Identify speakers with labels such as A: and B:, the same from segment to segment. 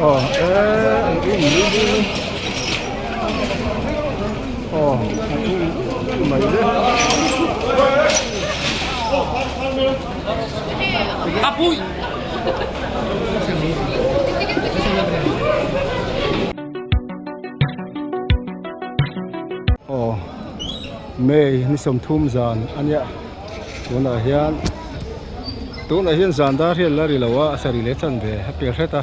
A: Aw eee an um lui lui mai aw an um lui mai le. Aw May ni 30 zan a nia tunah hian tunah hian zan dar hi an la ri lo a a sarih leh chan ve a pian hret a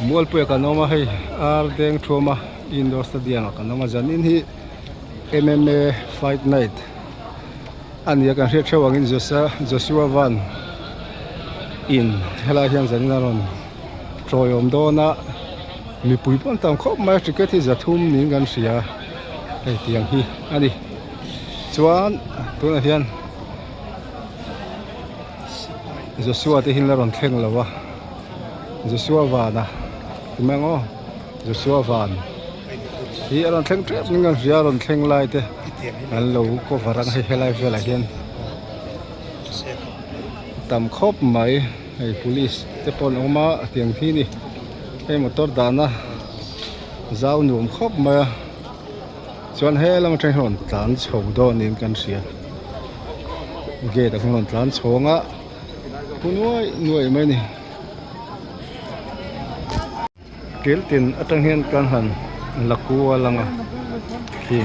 A: Mualpuia kan awm a hei ar deng thuam a indoor stadium ah kan awm a zanin hi M_M_A fight night a ni a kan hriat theuh angin Joshua Van in helai hian zanin a rawn tawiawm dawn a mipui pawh an tam khawp mai a ticket hi zathum niin kan hria hei tiang hi a ni chuan tunah hian Joshua te hi an la rawn thleng lo a Joshua Vana ti mai ang aw Joshua Van hi a rawn thleng tep niin kan hria a rawn thleng lai te an lo cover ang hei helai velah hian tam khawp mai. Hei police te pawh an awm a a tiang hi ni hei motor dahna zau nuam khawp mai a chuan he lam atang hian rawn tlan chho dawn niin kan hria gate ah khan rawn tlan chhawng a pu nuai nuai mai a ni. Kil tin atang hian kan han la kual ang a khi.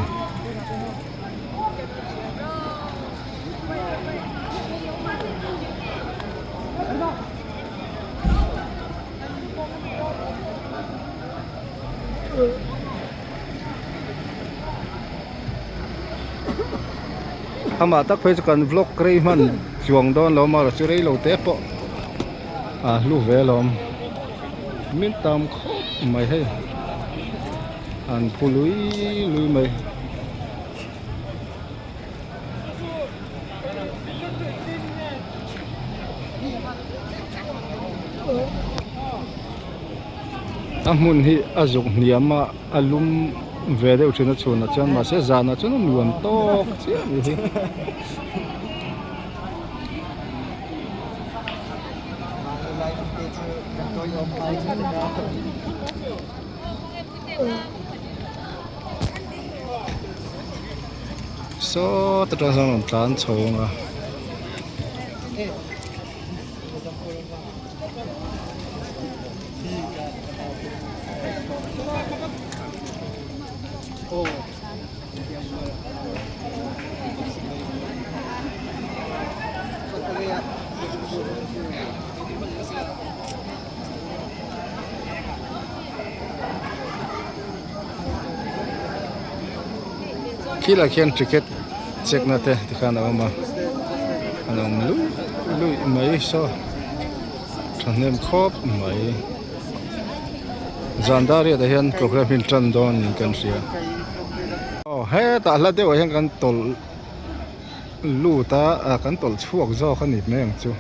A: Amah tak phei chu kan vlog rei hman chuang dawn lo marawh chu rei lo te pawh a hlu ve alawm. Min tam khawp mai hei an phu lui lui mai. A hmun hi a zuk hniam a a lum ve deuh thin a chhunah chuan mahse zanah chuan a nuam tawk chiah a nih hi. Saw ta tang sawn a rawn tlan chho ang a. Khilai khian ticket check na te tikhan a awm a an awm luih luih mai saw thahnem khawp mai zan dar riat ah hian program hi an tan dawn niin kan hria aw hetah hla deuh ah hian kan tawlh lut a ah kan tawlh chhuak zawk a ni mai ang chu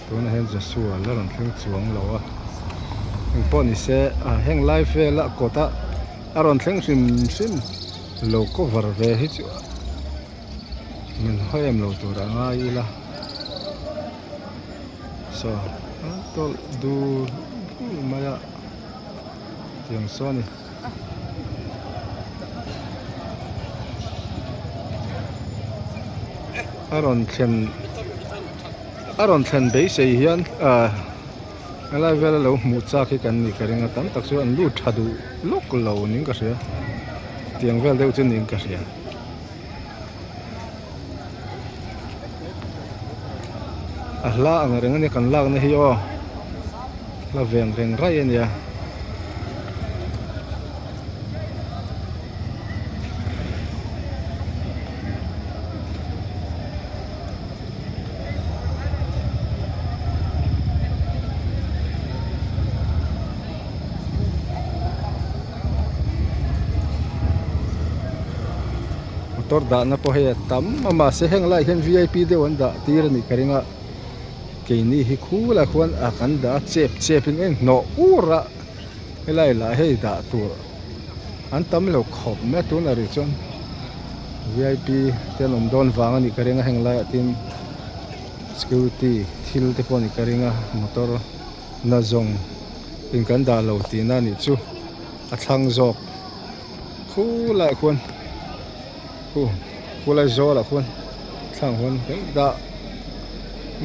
A: tunah hian Joshua la rawn thleng chuang lo a engpawh ni se ah heng lai vela kawt a a rawn thleng hrim hrim lo cover ve hi chu min hawi em lo tur a ngai ila saw a tawlh dur dur mai a tiang saw a ni. A rawn thlen a rawn thlen beisei hian ah helai vela lo hmuh chak hi kan nih ka ring a tam tak chu an lut tha duh lawk lo niin ka hria tiang vel deuh chu niin ka hria. A hla ang reng a nia kan lakna hi aw hla veng reng raih a nia. Motor dahna pawh hei a tam a mahse heng laiah hian v i p deuh an dah tir a nih ka ring a keini hi khulaiah khuan a kan dah a chep chep in a inhnawh ur a helai lah hei dah tur an tam lo khawp mai a tunah rih chuan v i p te an awm dawn vang a nih ka ring a heng laiah tin security. thil te pawh a nih ka ring a motor na zawng in kan dah lo tihna a nih chu a thlang zawk khulaiah khuan khu khulai zawlah khuan thlang huan kan dah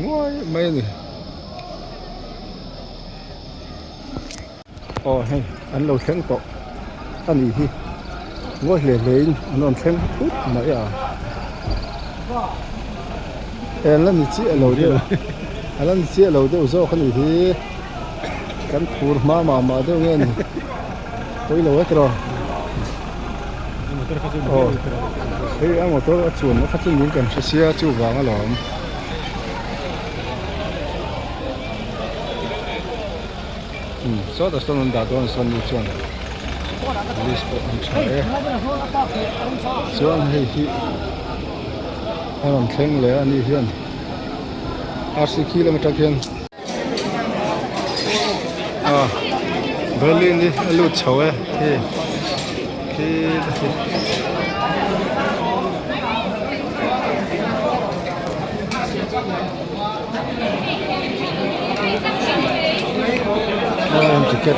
A: nuai mai a ni. Aw hei an lo thleng tawh a nih hi ngawi hle hle in an rawn thleng phut mai a an la ni chiah lo deuh an la ni chiah lo deuh zawk a nih hi kan phur hma mah mah deuh nge ni pawi lo e tiraw aw hei a motor a chuan na kha chu niin kan hre sia chuvang alawm. Umm sawtah sawn an dah dawn sawn ni chuan police pawh an tha e chuan hei hi a rawn thleng leh a ni hian rc khi lam atang hian ah berlin hi a lut chho e hei khi te khi. Ticket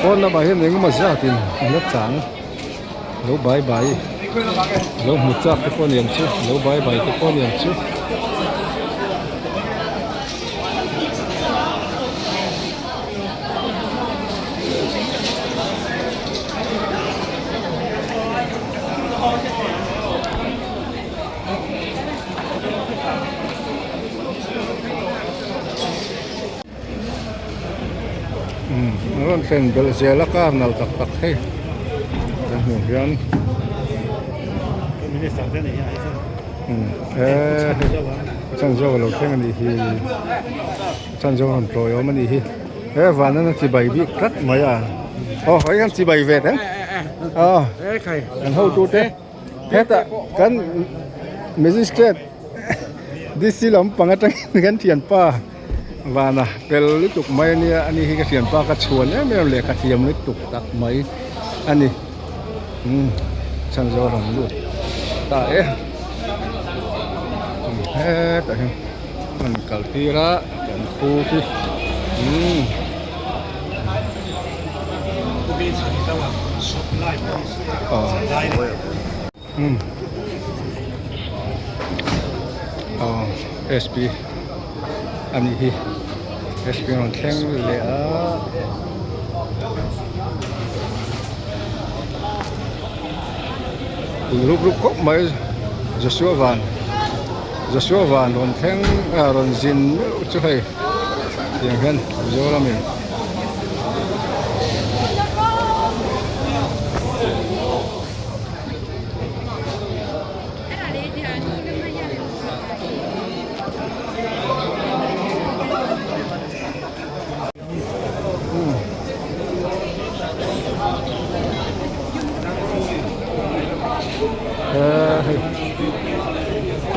A: pawn lamah hian engemaw zat in an la chang. Lo bai bai lo hmu chak te pawh niang chu lo bai bai te pawh niang chu. Umm an rawn thlen belh zel a car nalh tak tak hei kan hmuh hian umm eee hei a chan zawk alo thleng anih hi a chan zawk a rawn tawi awm anih hi he van an a chibai bik tlat mai a aw hei kan chibai ve teng aw kan hotu te hetah kan magistrate D_C lampang atangin kan thianpa. Vana pel lutuk mai a nia ani hi ka thianpa ka chhuan em em leh ka thiam lutuk tak mai a ni umm chhan zawh rawn lut ta e hetah hian an kal tir a kan pu hi umm aw umm aw sp a nih hi sp a rawn thleng leh a pui rup rup khawp mai Joshua van Joshua van rawn thleng ah rawn zin meuh chu hei tiang hian Mizoram in.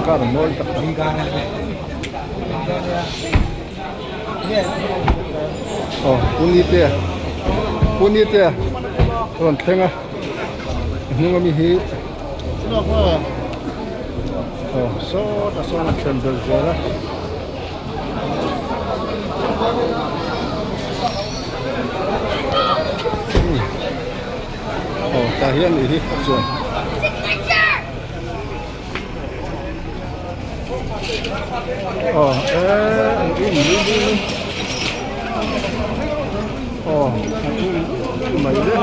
A: Car mawi tak tak aw puni te puni te a rawn thleng a. A hnung ami hi aw sawtah sawn a then belh zel a. Aw tah hian ih hi a chuan. Aw eee an um bul bul mai aw an um bul mai le.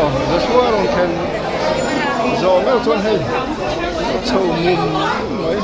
A: Aw Joshua rawn thlen zawh meuh chuan hei a chho mum mai.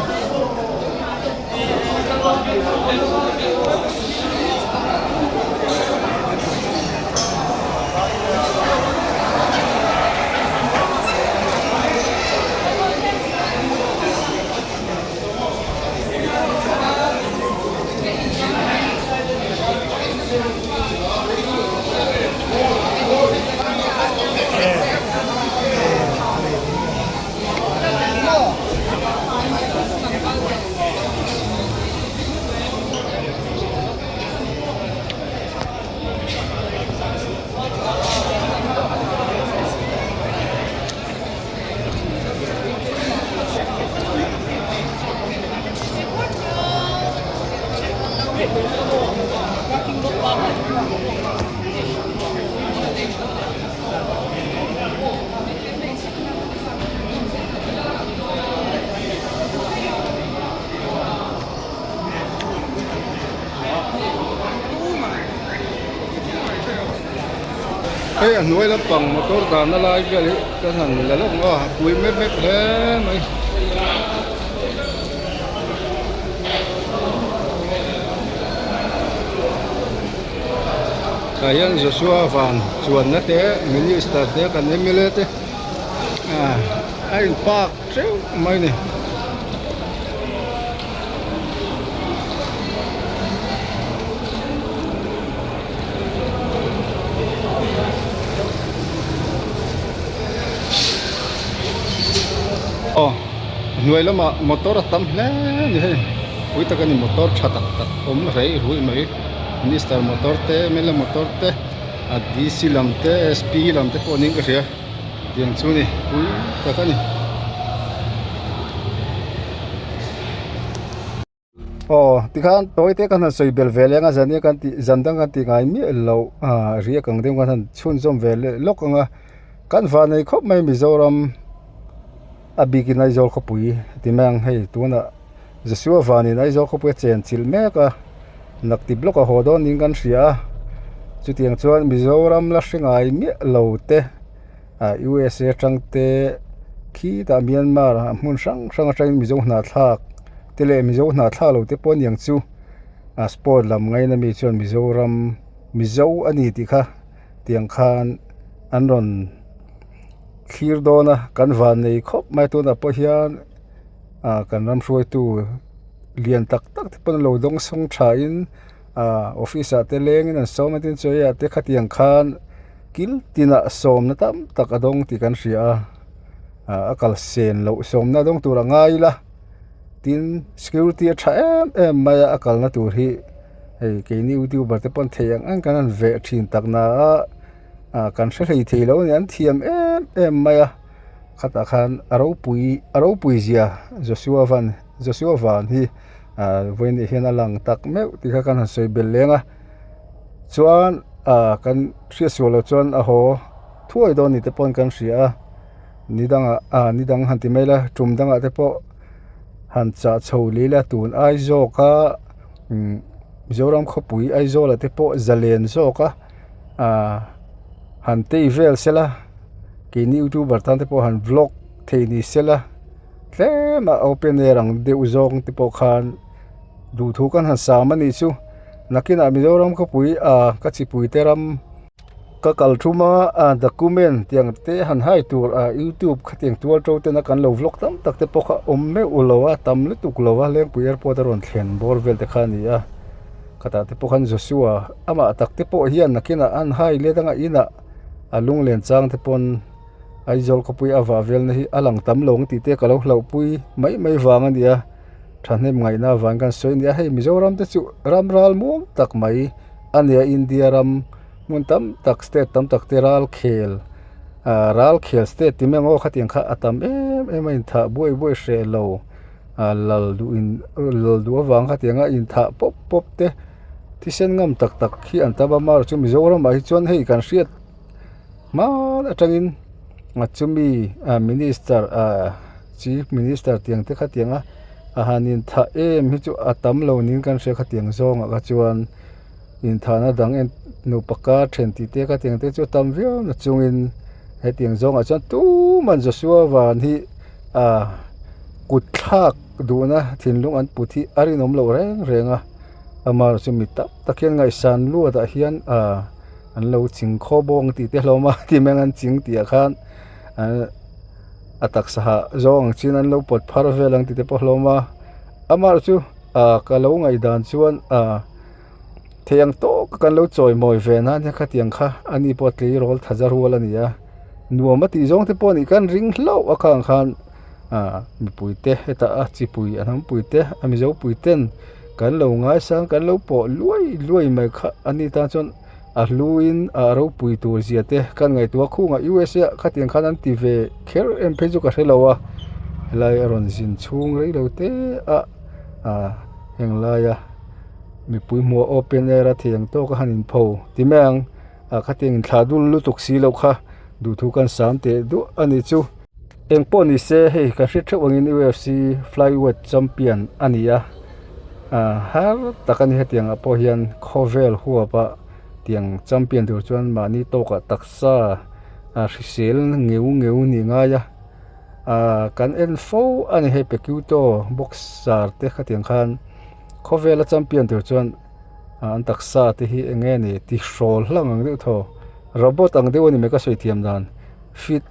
A: Hei a hnuai lampang motor dahna lai vel hi ka han la lawk ang a pui mep mep hle mai. Tah hian Joshua van chuanna te minister te kan mla te ah a in park teuh mai a ni. Aw hnuai lamah motor a tam hle a ni hei pui tak a ni motor tha tak tak awm rei ruih mai minister motor te mla motor te a dc lam te sp lam te pawh niin ka hria tiang chu a ni pui tak a ni. Aw tikhan tawi te kan han sawi bel ve leng a zan hi kan tih zan dang kan tih ngai miah loh ah riak ang deuh kan han chhunzawm ve leh lawk ang a kan vanei khawp mai Mizoram a bikin Aizawl khawpui ti mai ang hei tunah Joshua vanin Aizawl khawpui a chen chilh mek a nakti block a haw dawn niin kan hria a chutiang chuan Mizoram la hre ngai miah lo te. ah USA atang te khitah Myanmar ah hmun hrang hrang atangin Mizo hnahthlak te leh Mizo hnahthlak lo te pawh aniang chu ah sport lam ngaina mi chuan Mizoram Mizo a ni tih kha tiang khan an rawn thlir dawn a kan van nei khawp mai tunah pawh hian ah kan ram hruaitu lian tak tak te pawn an lo dawng sawng tha in ah office ah te lengin an sawm a tin chawi ah te khatiang khan. Kil tinah sawmna tam tak a dawng tih kan hria a ah a kal sen loh sawmna a dawng tur a ngai ila tin security a tha em em mai a a kalna tur hi hei keini youtuber te pawn thei ang ang kan han veh thin tak na a ah kan hre hlei thei lo a ni an thiam em em mai a khatah khan a ropui a ropui zia Joshua van Joshua van hi ah vawiin ah hian a lang tak meuh tih kha kan han sawi belh leng a. Chuan ah kan hriat sual loh chuan a haw thuai dawn ni te pawh kan hria a ni dangah ah ni dang han ti mai ila tum dangah te pawh han chah chho leh ila tun ai zawk a umm Mizoram khawpui Aizawl ah te pawh zalen zawk a ah han tei vel sela keini youtuber tan te pawh han vlog thei ni sela tlem a open air ang deuh zawng te pawh khan. Duhthu kan han sam a nih chu nakinah Mizoram khawpui ah ka chipui te ram ka kal thum a ah document tiang te han hai tur ah youtube khatiang tual to tena kan lo vlog tam tak te pawh kha awm meuh lo a tam lutuk lo a Lengpui airport a rawn thlen bawr vel te kha a ni a khatah te pawh khan Joshua amah tak te pawh hian nakinah an hai let anga inah a lunglen chang te pawn Aizawl khawpui a vah velna hi a lang tam lo ang tih te ka lo hlauhpui mai mai vang a ni a. Thahnem ngaihna avang kan sawi a ni a, hei Mizoram te chu ram ral muang tak mai a ni a, India ram hmun tam tak state tam tak te ral khel ah ral khel state tih mai ang aw khatiang kha a tam em em a inthah buai buai hreh lo ah lal duh in lal duh avang khatiang a inthah pawp pawp te thisen ngam tak tak hi an tam a amaherawhchu chu Mizoram ah hi chuan hei kan hriat hma atangin a chumi ah minister ah chief minister tiang te kha tiang a a han inthah em hi chu a tam lo niin kan hria khatiang zawngah kha chuan inthahna dang en nupa kar then tih te khatiang te chu a tam viau na chungin. Hetiang zawngah chuan tuman Joshua van hi ah kut thlak duhna thinlung an put hi a rinawm loh reng reng a amaherawh chu mi tam tak hian ngaihsan luatah hian ah an lo ching khaw bawng tih te hlawm a ti mai ang an ching tih ah khan a taksa hah zawng ang chin an lo pawt phar vel ang tih te pawh hlawm a amaherawh chu ah ka lo ngaihdan chuan ah thei ang tawk a kan lo chawimawi ve nan hian khatiang kha ani pawh tleirawl tha za rual a ni a nuam a tih zawng te pawh a nih khan ring hlauh a khang khan ah mipui te hetah a chipui a hnampui te a mizo pui ten kan lo ngaisang kan lo pawh luai luai mai kha ani tan chuan a hluin a ropui tur zia te kan ngaihtuah a khungah U_S_A ah khatiang khan an ti ve kher em phei chu ka hre lo a helai a rawn zin chhung rei lo te a ah heng laia mipui hmuh a open air a thiang tawk a han in pho ti mai ang ah khatiang in thlah dul lutuk si loh kha duhthu kan sam teh duah a ni chu eng pawh ni se hei kan hre theuh angin U_F_C flyweight champion a ni a ah har tak a ni hetiang ah pawh hian khawvel huap a tiang champion tur chuan mahni tawkah taksa a hrisel ngeu ngeu ni ngai a ah kan en fo a ni hei Pacquiao boxer te khatiang khan. Khawvela champion tur chuan an taksa te hi eng nge ni ti hrawl hlang ang deuh thaw robot ang deuh a ni mai ka sawi thiam dan fit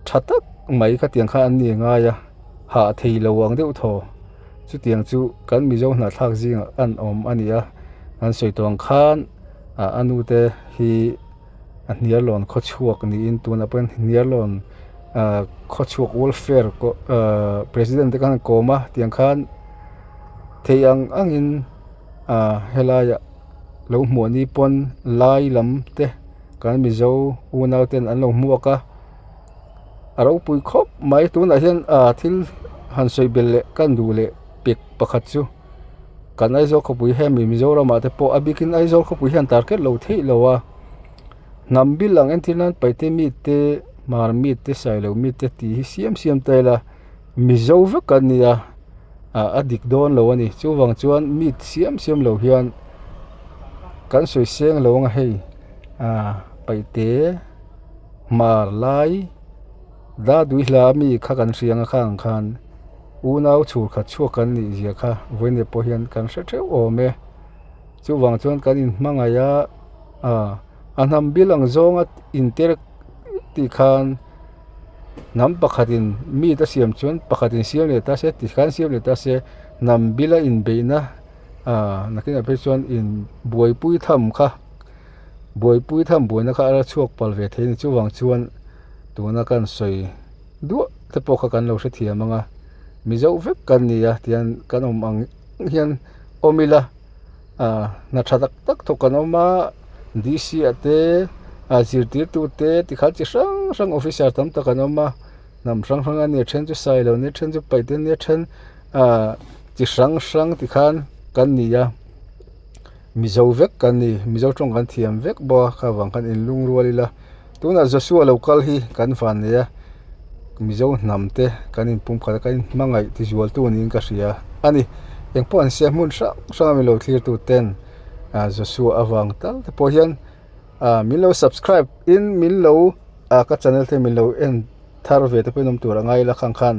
A: tha tak mai khatiang kha an ni ngai a hah thei lo ang deuh thaw chutiang chu kan mizo hnahthlak zingah an awm a ni a an sawi tawh ang khan ah a nu te hi a hniarlawn khawchhuak niin tunah pawh hian hniarlawn ah khawchhuak welfare ah president te khan an kawm a tiang khan thei ang angin ah helaiah lo hmuh ni pawn lai lam te kan mizo unau ten an lo hmuak a a ropui khawp mai tunah hian ah thil han sawi belh leh kan duh leh pek pakhat chu. Kan Aizawl khawpui hemi Mizoramah te pawh a bikin Aizawl khawpui hian target lo theih lo a, hnam bil ang entir nan Paite mite, Hmar mite, Sailo mite tih hi siam siam ta ila Mizo vek an ni a, ah a dik dawn lo a ni. Chuvang chuan meet siam siam lo hian kan sawi seng lo ang a hei ah Paite, Hmar lai, Daduihla mi kha kan hria ang a khang khan. Unau chhur khat chhuak kan nih zia kha vawiin pawh hian kan hre theuh awm e. Chuvang chuan kan inhmangaih a, ah a hnam bil ang zawnga inter tih khan hnam pakhatin meet a siam chuan pakhatin siam leh ta se tikhan siam leh ta se hnam bila inbeihna ah nakinah phei chuan in buaipui tham kha buaipui tham buaina kha a la chhuak palh ve thei a ni. Chuvang chuan tuna kan sawi. Duah te pawh kha kan lo hrethiam ang a, Mizo vek kan ni a tihian kan awm ang hian awm ila ah hna tha tak tak thawk kan awm a D_C ah te ah zirtirtu te tikhan chi hrang hrang officer tam tak an awm a hnam hrang hrang a ni a then chu sailo a ni a then chu paih te a ni a then ah chi hrang hrang tikhan kan ni a Mizo vek kan ni Mizo tawng kan thiam vek bawk a kha vang khan inlungrual ila tunah Joshua lo kal hi kan van nei a Mizo hnam te kan inpum khat a kan inhmangaih ti zual tu niin ka hria a ni engpawh an siam hmun hrang hrang a milo thlir tu ten ah Joshua avang tal te pawh hian ah min lo subscribe in min lo ah ka channel te min lo en thar ve te pawh in awm tur a ngai ila khang khan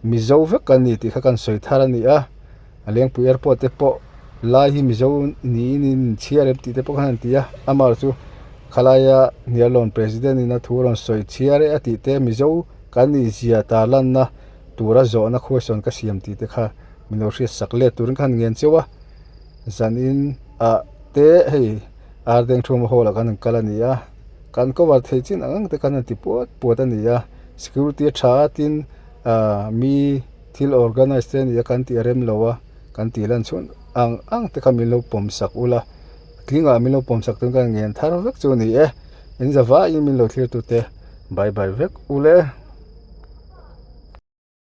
A: Mizo vek kan ni tih kha kan sawi thar a ni a. A Lengpui airport te pawh lai hi Mizo niin in chhiar em tih te pawh khan an ti a, amah chu khalaia Hniarlawn President in a thu a rawn sawi chhiar e a tih te Mizo kan nih zia tar lanna tura zawhna khuaisawn ka siam tih te kha min lo hriat sak let turin ka han ngen cheu a, zanin ah te hei Ardengthuma hall ah kan han kal a ni a, kan cover thei chin ang ang te khan an ti puat puat a ni a, security a tha a tin ah mi. Thil organize te ania kan tih a rem lo a, kan tih lan chhun ang ang te kha min lo pawm sak ula, tlingah min lo pawm sak tun khan ngen thar vek chu a ni e, in za vaiin min lo thlir tute bye bye vek ule.